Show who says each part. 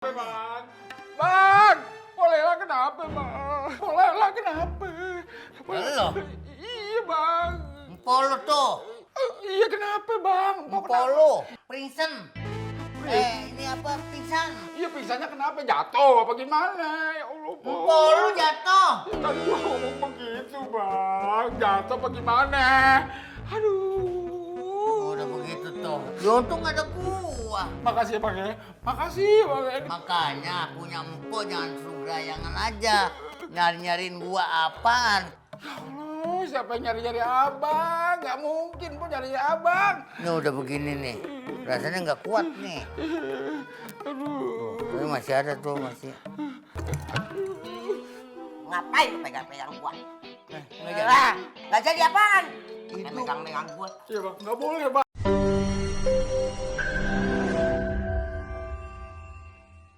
Speaker 1: Bang, bang, Polela kenapa bang? Polela kenapa?
Speaker 2: Lo?
Speaker 1: Iya bang.
Speaker 2: Polo tuh.
Speaker 1: Iya kenapa bang?
Speaker 2: Polo. Pingsan. Ini apa pingsan?
Speaker 1: Iya pingsannya kenapa? Jatuh apa gimana? Ya Allah bang.
Speaker 2: Polo jatuh.
Speaker 1: Tadi gua ngomong begitu bang. Jatuh apa gimana? Aduh.
Speaker 2: Udah begitu tuh. Ya untung ada gua.
Speaker 1: Makasih ya bang ya. Makasih bang.
Speaker 2: Makanya punya empok jangan suruh gerayangan aja. Nyari-nyariin gua apaan?
Speaker 1: Ya Allah, siapa yang nyari-nyari abang? Gak mungkin pun nyari abang.
Speaker 2: Ini udah begini nih. Rasanya nggak kuat nih.
Speaker 1: Aduh.
Speaker 2: Tapi masih ada tuh masih.
Speaker 3: Ngapain lu pegang-pegang gua?
Speaker 2: Nggak jadi.
Speaker 3: Nggak jadi apaan?
Speaker 2: Itu.
Speaker 3: Megang-megang gua.
Speaker 1: Iya bang, nggak boleh bang.